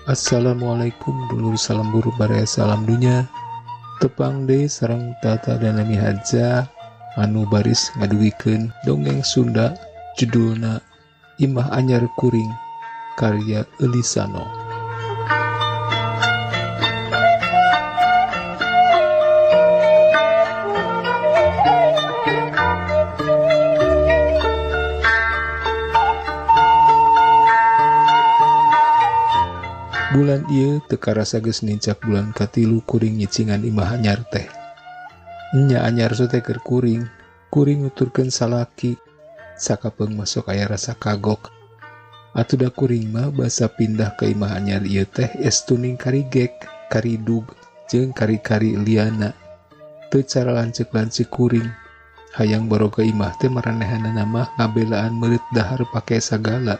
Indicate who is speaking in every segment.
Speaker 1: Assalamualaikum dulur, salam buru baraya salam dunya. Tepang deui sareng Tata dan Nami Haja anu baris ngadugikeun dongeng Sunda judulna Imah Anyar Kuring karya Elisano. Bulan ieu teu karasa geus nincak bulan katilu kuring nyicingan imah anyar teh. Nya anyar teh keur kuring, kuring nuturkeun salaki, sakapeung masuk aya rasa kagok. Atuh da kuring mah basa pindah ke imah anyar ieu teh estuning karigek, karidug, jeung kari-kari liana. Teu cara lanceuk-lanceuk kuring, hayang baroga imah teh maranehanana mah ngabelaan meureut dahar pake sagala.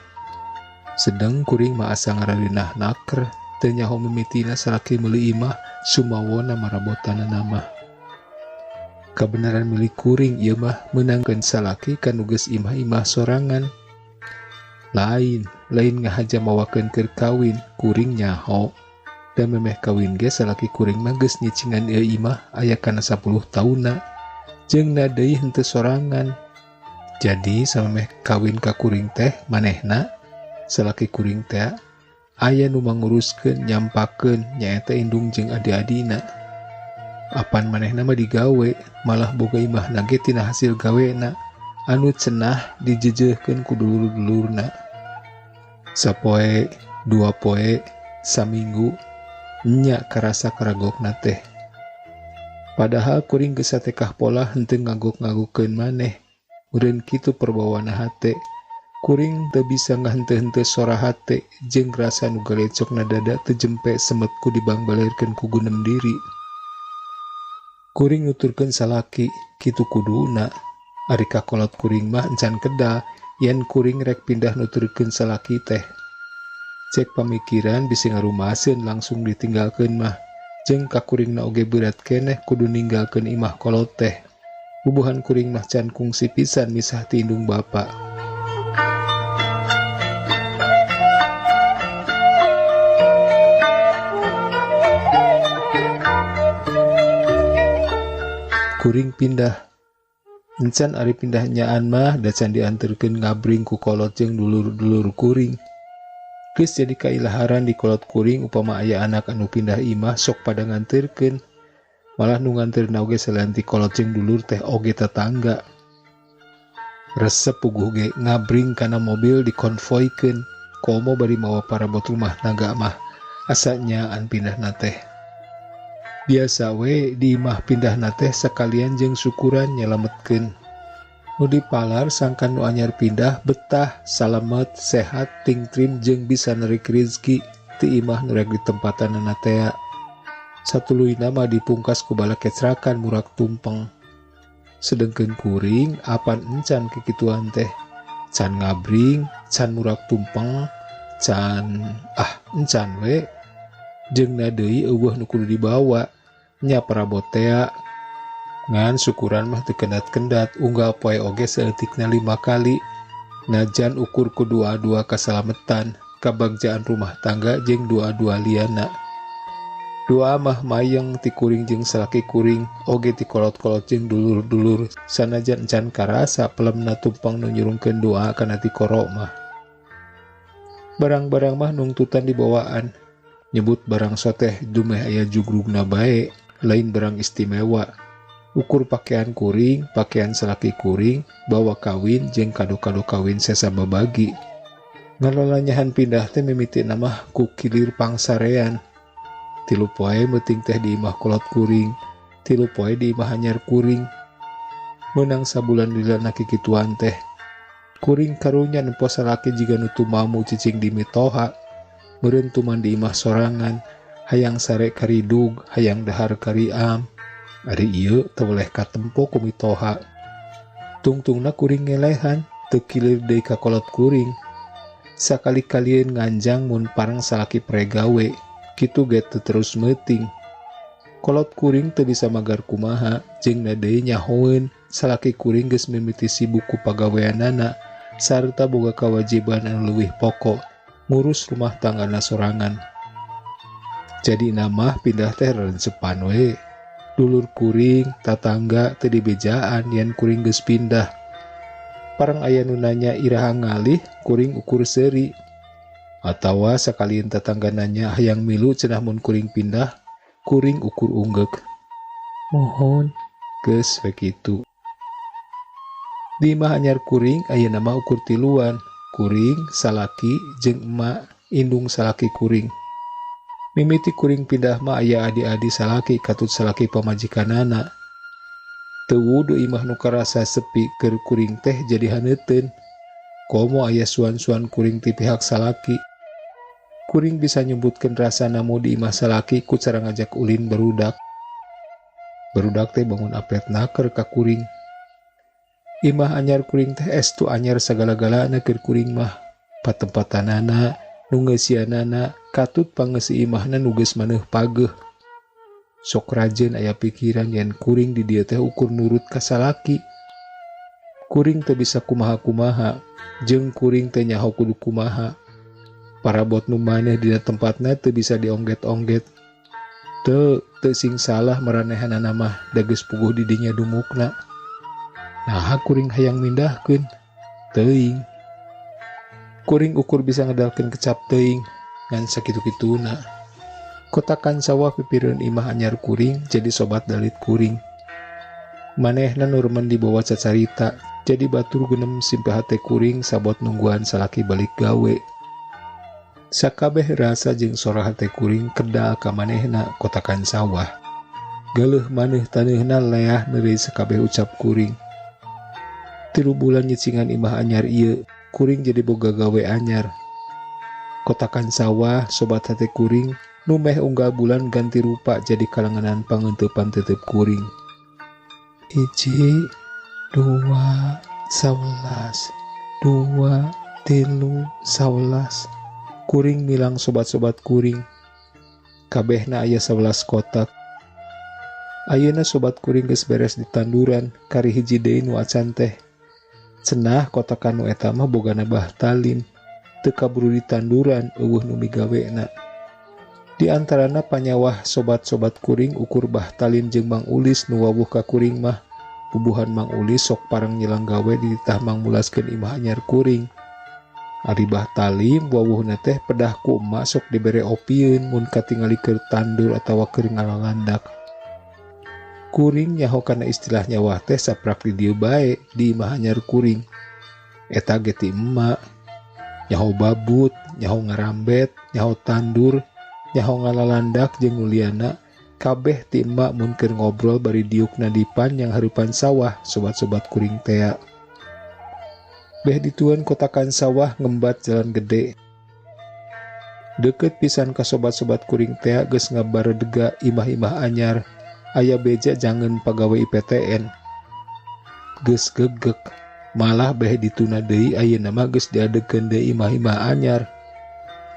Speaker 1: Sedang kuring mah asa ngarareunah naker, teu nyaho mimitina salaki meuli imah sumawona marabotanana mah. Kabenaran milik kuring ieu mah meunangkeun salaki kanu geus imah-imah sorangan. Lain, lain ngahaja mawakeun keur kawin, kuring nyaho. Da memeh kawin ge salaki kuring mah geus nyicingan ieu imah aya kana 10 taunna. Jeung na deui henteu sorangan. Jadi samemeh kawin ka kuring teh manehna salaki kuring teh aya nu manguruskeun nyampakeun nyaeta indung jeung adi-adina. Apan manehna mah digawe malah boga imahna ge tina hasil gawena anu cenah dijejehkeun ku dulur-dulurna. Sapoe, dua poe, saminggu nya karasa karagokna teh. Padahal kuring geus satekah pola henteu ngagok-ngagokeun maneh. Meureun kitu perbawana hate. Kuring teu bisa ngahenteu-henteu sora hate jeung rasa nu galecokna dada teu jempe semetku dibangbalerkeun ku gunem diri. Kuring nuturkeun salaki kitu kuduna. Ari kakolot kuring mah encan kedal yen kuring rek pindah nuturkeun salaki teh. Cek pamikiran bisi ngarumaseun langsung ditinggalkeun mah. Jeung kakuringna oge berat keneh kudu ninggalkeun imah kolot teh. Bubuhan kuring mah can kungsi pisan misah ti indung bapa. Kuring pindah. Encan ari pindah nyaan mah da can dianterkeun ngabring ku kolot jeung dulur-dulur kuring. Geus jadi kailaharan di kolot kuring upama aya anak anu pindah imah sok pada nganterkeun. Malah nu nganterna oge selain ti kolot jeung dulur teh oge tetangga. Resep puguh ge ngabring kana mobil dikonvoykeun. Komo bari mawa parabot rumah tangga mah asa nyaan pindahna teh. Biasa we di imah pindahna teh sakalian jeung syukuran nyelametkeun. Nu dipalar sangkan nu anyar pindah betah, salamet, sehat, tingtrim jeung bisa nerik rezeki ti imah nu rek ditempatanana tea. Satuluyna mah dipungkas ku bala kecrakan murak tumpeng. Sedengkeun kuring apan encan kikituan teh. Can ngabring, can murak tumpeng, can encan we. Jeung na deui eueuh nu kudu dibawa. Nya parabot tea. Ngan syukuran mah teu kendat-kendat, unggal poe oge saeutikna 5 kali. Najan ukur ku dua-dua kasalametan, kabagjaan rumah tangga jeung dua-dua liana. Doa mah mayeng ti kuring jeung salaki kuring, oge ti kolot-kolot jeung dulur-dulur, sanajan encan karasa pelemna tumpeng nu nyurungkeun doa kana ti koro mah. Barang-barang mah nungtutan dibawaan. Nyebut barang soteh dumeh aya jugrugna bae, lain barang istimewa. Ukur pakaian kuring, pakaian salaki kuring, bawa kawin jeung kado-kado kawin sesa babagi. Ngalolanyahan pindah teh mimitina mah ku kilir pangsarean. 3 poe meuting teh di imah kolot kuring, 3 poe di imah anyar kuring. Meunang sabulan lilana kikituan teh. Kuring karunya nempo salaki jiga nu tumamu cicing di mitoha. Meureun tuman di imah sorangan, hayang sare karidug, hayang dahar kariam. Ari ieu teu boleh katempo ku mitoha. Tungtungna kuring ngelehan, teu kilir deui ka kolot kuring. Sakali-kalieun nganjang mun parang salaki pregawe, kitu ge teu terus meuting. Kolot kuring teu bisa magar kumaha, jeung na deui nyahoeun salaki kuring geus mimiti sibuk ku pagaweanana sarta boga kawajiban anu leuwih pokok, ngurus rumah tanggana sorangan. Jadi nama pindah teh rensepan we. Dulur kuring, tatangga teu dibejaan yen kuring geus pindah. Parang aya nu nanya iraha ngalih, kuring ukur seuri. Atawa sakalian tatangga nanya hayang milu cenah mun kuring pindah, kuring ukur unggeuk. Mohon geus we kitu. Di imah anyar kuring ayeuna mah ukur tiluan, kuring, salaki jeung emak indung salaki kuring. Mimiti kuring pindah mah aya adi-adi salaki katut salaki pamajikanana. Teu wudu imah nu karasa sepi keur kuring teh jadi haneuteun. Komo aya suan-suan kuring ti pihak salaki. Kuring bisa nyebutkeun rasana mu di imah salaki ku cara ngajak ulin barudak. Barudak teh bangun apet naker ka kuring. Imah anyar kuring teh estu anyar sagala-galana keur kuring mah. Patempatanana, nu ngeusianana, katut pangeusi imahna nu geus maneuh pageuh. Sok rajeun aya pikiran yen kuring di dieu teh ukur nurut ka salaki. Kuring teu bisa kumaha-kumaha, jeung kuring teu nyaho kudu kumaha. Parabot nu maneh dina tempatna teu bisa diongget-ongget. Teu sing salah maranehanana mah da geus puguh di dinya dumukna. Naha kuring hayang mindahkeun? Teuing. Kuring ukur bisa ngedalkeun kecap teuing ngan sakitu-kituna. Kotakan sawah pipireun imah anyar kuring jadi sobat dalit kuring. Manehna nu remen dibawa cacarita jadi batur genem simpe hate kuring sabot nungguan salaki balik gawe. Sakabeh rasa jeung sora hate kuring kedal ka manehna kotakan sawah. Geuleuh maneh taneuhna leah neureuy sakabeh ucap kuring. 3 bulan nyicingan imah anyar ieu, kuring jadi boga gawe anyar. Kotakan sawah sobat hate kuring nu meh unggal bulan ganti rupa jadi kalanganan pangeuntepan tetep kuring. 1, 2, 11, 2, 3, 11. Kuring milang sobat-sobat kuring. Kabehna aya 11 kotak. Ayeuna sobat kuring geus beres di tanduran, kari hiji deui nu acan teh. Cenah kotakan nu eta mah bogana Bahtalim, teu kaburu di tanduran eueuh nu migawena. Di antarana panyawah sobat-sobat kuring ukur Bahtalim jeung Mang Ulis nu wawuh ka kuring mah. Bubuhan Mang Ulis sok pareng nyilang gawe di titah Mang mulaskeun imah anyar kuring. Ari Bahtalim wawuhna teh pedah ku emak sok dibere opieun mun katingali keur tandur atawa keur ngalalandak. Kuring nyaho kana istilah nyawah teh saprak di dieu bae di imah anyar kuring. Eta ge ti emak. Nyaho babut, nyaho ngarambet, nyaho tandur, nyaho ngalalandak jeung nu liana kabeh ti emak mun keur ngobrol bari diukna di panjang hareupan sawah sobat-sobat kuring tea. Beh dituan kotakan sawah ngembat jalan gede. Deket pisan ka sobat-sobat kuring tea geus ngabaredega imah-imah anyar. Aya beja jangan pagawe IPTN. Geus gegek, malah beh dituna deui ayeuna mah geus diadegeun deui imah-imah anyar.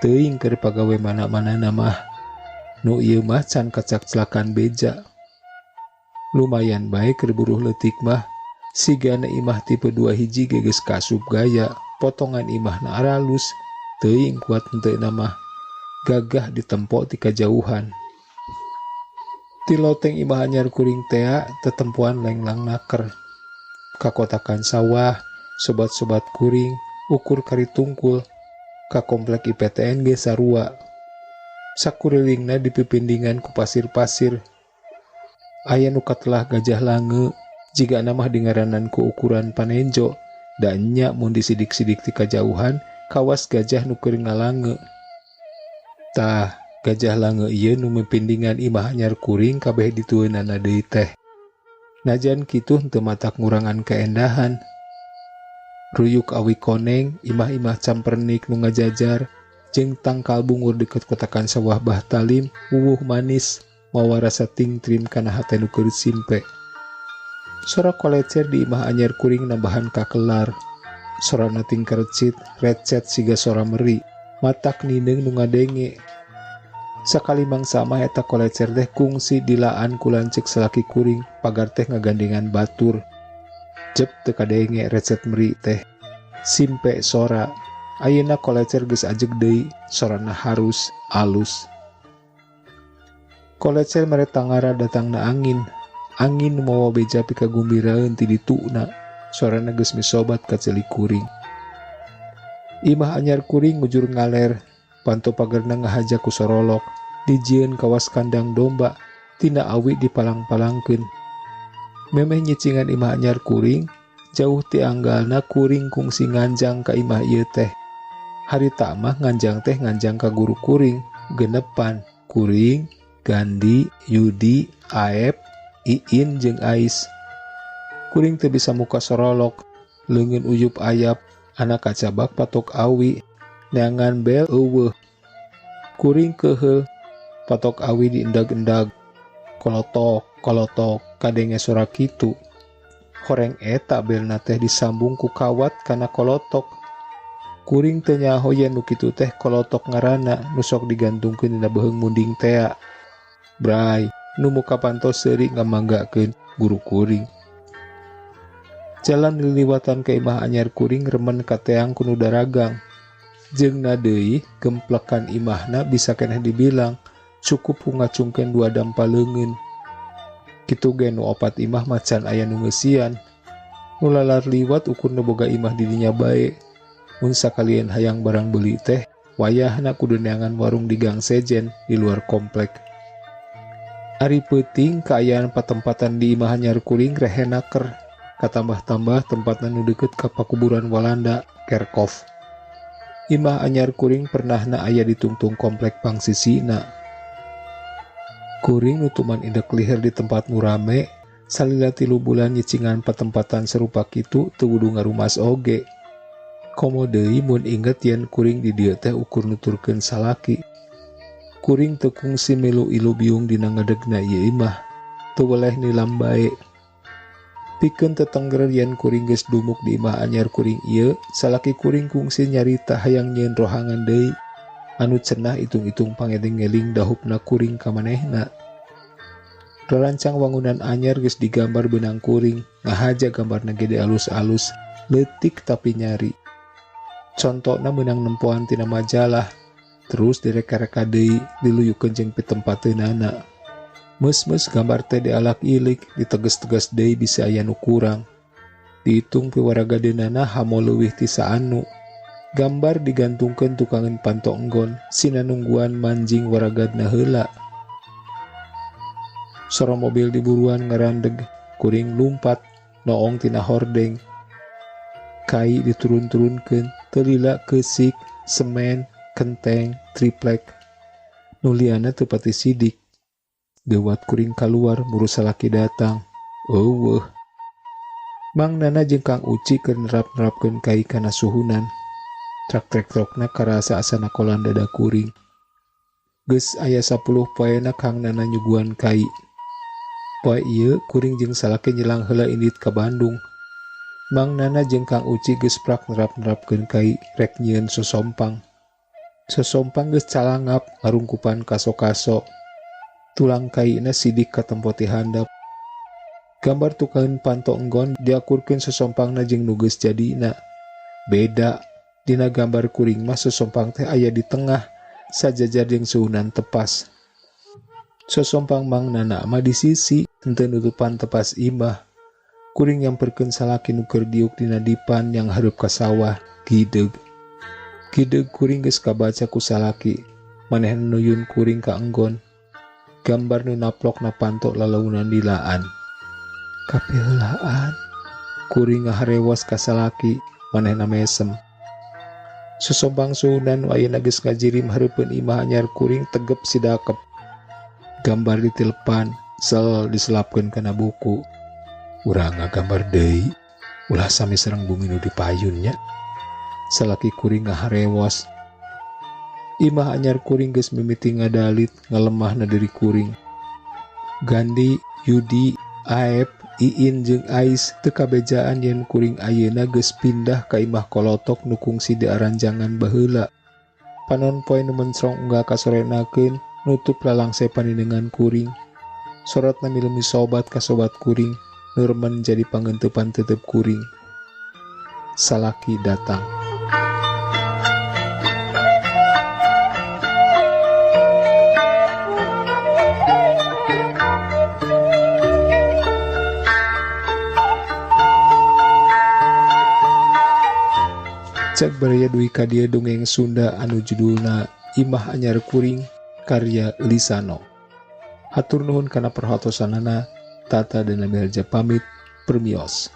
Speaker 1: Teuing keur pagawe mana-mana mah. Nu ieu mah can kacak-celakan beja. Lumayan bae keur buruh leutik mah. Sigana imah tipe 2 hiji ge geus kasup gaya, potongan imahna aralus, teuing kuat henteu mah. Gagah ditempo ti kajauhan. Ti loteng imah anyar kuring tea tetempuan lenglang naker. Kakotakan sawah, sobat-sobat kuring, ukur kari tungkul, ka komplek IPTN ge sarua. Sakurilingna dipipindingan ku pasir-pasir. Aya nu katelah gajah lange, jiga mah dingaranan ku ukuran panenjo, da nya mun disidik-sidik ti kajauhan kawas gajah nu keur ngalange. Tah, gajah lange ieu nu mipindingan imah anyar kuring kabeh ditueunana deui teh. Najan kitu henteu matak ngurangan keendahan. Ruyuk awi koneng, imah-imah campernik nu ngajajar, jeung tangkal bungur deket kotakan sawah Bahtalim, wuwuh manis, mawa rasa tingtrim kana hate nu keur simpe. Sora kolecer di imah anyar kuring nambahan kakelar. Sorana tingkerecit, recet siga sora meri, matak nineung nu ngadenge. Sakali mangsa mah eta kolecer teh kungsi dilaan ku lanceuk salaki kuring, pagar teh ngagandengan batur. Jep teu kadenge recet meri teh. Simpe sora. Ayeuna kolecer geus ajeg deui, sorana harus, alus. Kolecer mere tangara datangna angin. Angin nu mawa beja pikagumbiraeun ti dituna. Sorana geus misobat ka ceuli kuring. Imah anyar kuring ngujur ngaler, panto pagerna ngahaja ku sorolok, dijieun kawas kandang domba, tina awi dipalang-palangkeun. Memeh nyicingan imah anyar kuring, jauh ti anggalna kuring kungsi nganjang ka imah ieu teh. Harita mah nganjang teh nganjang ka guru kuring, genepan, kuring, Gandi, Yudi, Aep, Iin jeung Ais. Kuring teu bisa muka sorolok, leungeun uyup ayap, anak kacabak patok awi, neangan bel eueuh. Kuring keuheul, patok awi diendag-endag. Kolotok, kolotok, kadenge sora kitu. Horeng eta belna teh disambung ku kawat kana kolotok. Kuring teu nyaho yen nu kitu teh kolotok ngaranna nu sok digantungkeun dina beuheung munding tea. Bray, nu muka panto seuri ngamanggakeun guru kuring. Jalan liliwatan ka imah anyar kuring remen kateang ku nu daragang. Jeung deui gemplekan imahna bisa keneh dibilang cukup ku ngacungkeun dua dampa leungeun. Kitu ge nu opat imah macan aya nu ngeusian. Nu lalar liwat ukur nu boga imah di dinya bae. Mun sakalian hayang barang beuli teh, wayahna kudu neangan warung di gang sejen di luar komplek. Ari peuting kaayaan patempatan di imah anyar kuring rehenaker. Katambah-tambah tempatna nu deukeut ka pakuburan Walanda, Kerkhof. Imah anyar kuring pernahna aya di tungtung komplek pangsisina. Kuring nutuman indek liher di tempat nu rame, salila 3 bulan nyicingan patempatan serupa kitu teu wudu ngarumas oge. Komo deui mun inget yen kuring di dieu teh ukur nuturkeun salaki. Kuring teu kungsi milu ilu biung dina ngedegna ieu imah, teu weleh nilam bae. Pikeun tetengger yen kuring geus dumuk di imah anyar kuring ieu, salaki kuring kungsi nyarita hayang nyieun rohangan deui anu cenah itung-itung pangedeng-eling dahupna kuring ka manehna. Rarancang wangunan anyar geus digambar beunang kuring, ngahaja gambarna gede alus-alus, leutik tapi nyari. Contona meunang nempoan tina majalah, terus direka-reka deui diluyukeun jeung pitempateunana. Meus-meus gambar teh dialak-ilik, diteges-teges deui bisa aya nu kurang. Diitung piwaragadeunana hamo leuwih ti saanu. Gambar digantungkeun tukangeun panto enggon, sina nungguan manjing waragadna heula. Sora mobil diburuan ngarandeg, kuring lumpat, noong tina hordeng. Kai diturun-turunkeun, teu lila keusik, semen, kenteng, triplek. Nu liana teu pati sidik. Dewat kuring kaluar muru salaki datang. Eueuh. Mang Nana jeung Kang Uci keur nerap-nerapkeun kai kana suhunan. Trak-trek-trokna karasa asana kolan dada kuring. Geus aya 10 poena Kang Nana nyuguhan kai. Poe ieu kuring jeung salaki nyelang heula indit ka Bandung. Mang Nana jeung Kang Uci geus prak nerap-nerapkeun kai rek nyieun sosompang. Sosompang geus calangap ngarungkupan kaso-kaso. Tulang kaina sidik katempo ti handap. Gambar tukangeun panto enggon diakurkeun sosompangna jeung nu geus jadina. Beda, dina gambar kuring mah sosompang teh aya di tengah, sajajar jeung suhunan tepas. Sosompang Mang Nana mah di sisi, henteu nutupan tepas imah. Kuring nyamperkeun salaki nu keur diuk dina dipan yang hareup ka sawah, gideg. Gideg kuring geus kabaca ku salaki, manehna nuyun kuring ka enggon. Gambar nu naplok na panto lalaunan dilaan. Kapiheulaan, kuring ngaharewas ka salaki, manehna mesem. Sosompang suhunan nu ayeuna geus ngajirim hareupeun imah anyar kuring tegep sidakep. Gambar ditelepan, sel diselapkeun kana buku. Urang ngagambar deui, ulah sami sareng bumi nu dipayun nya. Salaki kuring ngaharewas. Imah anyar kuring geus mimiti ngadalit ngalemahna diri kuring. Gandi, Yudi, Aep, Iin jeung Ais teu kabejaan yen kuring ayeuna geus pindah ka imah kolotok nu kungsi diaranjangan baheula. Panon poe nu mencrong unggal kasorenakeun nutup lalangse paninengan kuring. Sorotna milemi sobat ka sobat kuring, nu remen jadi pangentepan tetep kuring. Salaki datang. Cek baraya dugi ka dieu dongeng Sunda anu judulna Imah Anyar Kuring karya Lisano. Hatur nuhun kana perhatosanana. Tata dan Miharja pamit, permios.